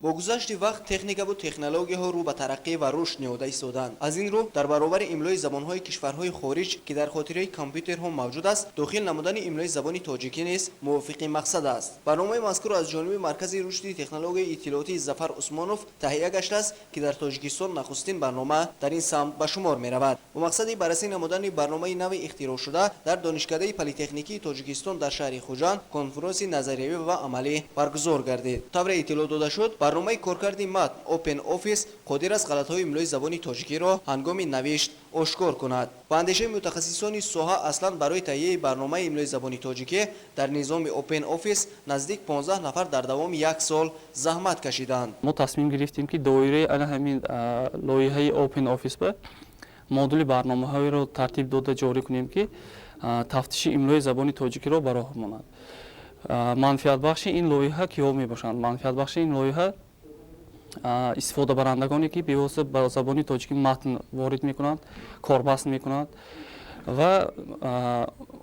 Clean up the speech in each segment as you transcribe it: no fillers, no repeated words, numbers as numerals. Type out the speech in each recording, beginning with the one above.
Бо гузашти вақт техникаву технологияҳо рӯ ба тараққӣ ва рушд ниҳода истодаанд. Аз ин рӯ, дар баробари имлои забонҳои кишварҳои хориҷ, ки дар хотираи компютерҳо мавҷуд аст, дохил намудани имлои забони тоҷикӣ низ мувофиқи мақсад аст. Барномаи мазкур аз ҷониби Маркази рушди технологияи иттилоотии Зафар Усмонов таҳия гаштааст, ки дар Тоҷикистон нахустин барнома дар ин самт ба шумор меравад. Бо мақсади баррасӣ намудани барномаи нави ихтироъшуда дар Донишкадаи политехникии Тоҷикистон дар шаҳри Хуҷанд конференси назариявӣ ва амалӣ баргузор гардид. Тавре иттилоъ дода шуд, барномаи коркарди матн Open Office қодир аст ғалатҳои имлои забони тоҷикиро ҳангоми навишт ошкор кунад. Ба андешаи мутахассисони соҳа, аслан барои таҳияи барномаи имлои забони тоҷикӣ дар низоми Open Office наздик 15 нафар дар давоми як сол заҳмат кашиданд. Мо тасмим гирифтем, ки доираи ана ҳамин лоиҳаи Open Office ба модули барномаҳоеро тартиб дода ҷорӣ кунем, ки тафтиши имлои забони тоҷикиро ба роҳ монад. Манфиатбахши ин лоиҳа киҳо мебошанд? Манфиатбахши ин лоиҳа истифодабарандагоне, ки бевосита ба забони тоҷикӣ матн ворид мекунанд, корбаст мекунанд ва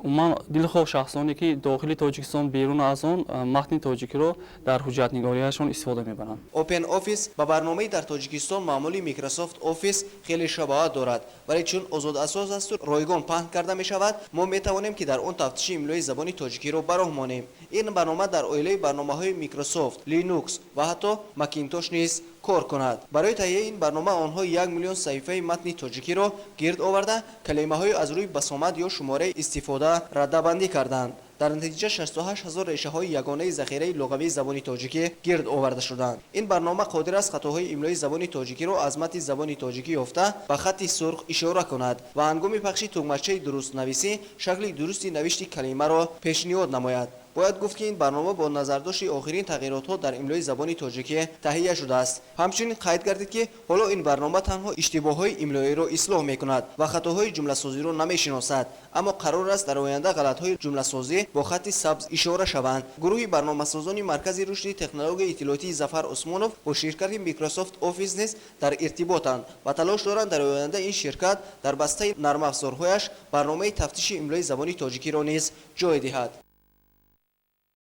умуман дилхоҳ шахсоне, ки дохили Тоҷикистон, берун аз он матни тоҷикиро дар ҳуҷҷатнигориашон истифода мебаранд. Open Office ба барномаи дар Тоҷикистон маъмули Microsoft Office хеле шабоҳат дорад, вале чун озодасос асту ройгон паҳн карда мешавад, мо метавонем, ки дар он тафтиши имлои забони тоҷикиро ба роҳ монем. Ин барнома дар оилаи барномаҳои Microsoft, Linux ва ҳатто Macintosh низ кор кунад. Барои таҳияи ин барнома онҳо 1 миллион саҳифаи матни тоҷикиро гирд оварда, калимаҳои аз рӯи басомад ё шумораи истифода раддабандӣ карданд. Дар натиҷа 68 ҳазор решаҳои ягонаи захираи луғавии забони тоҷикӣ гирд оварда шуданд. Ин барнома қодир аст хатоҳои имлои забони тоҷикиро аз матни забони тоҷикӣ ёфта, ба хатти сурх ишора кунад ва ҳангоми пахши тугмачаи дурустнависӣ шакли дурусти навишти калимаро пешниҳод намояд. Бояд гуфт, ки ин барнома бо назардошти охирин тағйиротҳо дар имлои забони тоҷикӣ таҳия шудааст. Ҳамчунин қайд гардид, ки ҳоло ин барнома танҳо иштибоҳҳои имлоиро ислоҳ мекунад ва хатоҳои ҷумласозиро намешиносад, аммо қарор аст дар оянда ғалатҳои ҷумласозӣ бо хатти сабз ишора шаванд. Гурӯҳи барномасозони Маркази рушди технологияи иттилоотии Зафар Усмонов бо ширкати Microsoft Office низ дар иртиботанд ва талош доранд, дар оянда ин ширкат дар бастаи нармафзорҳояш барномаи тафтиши имлои забони тоҷикиро низ ҷой диҳад.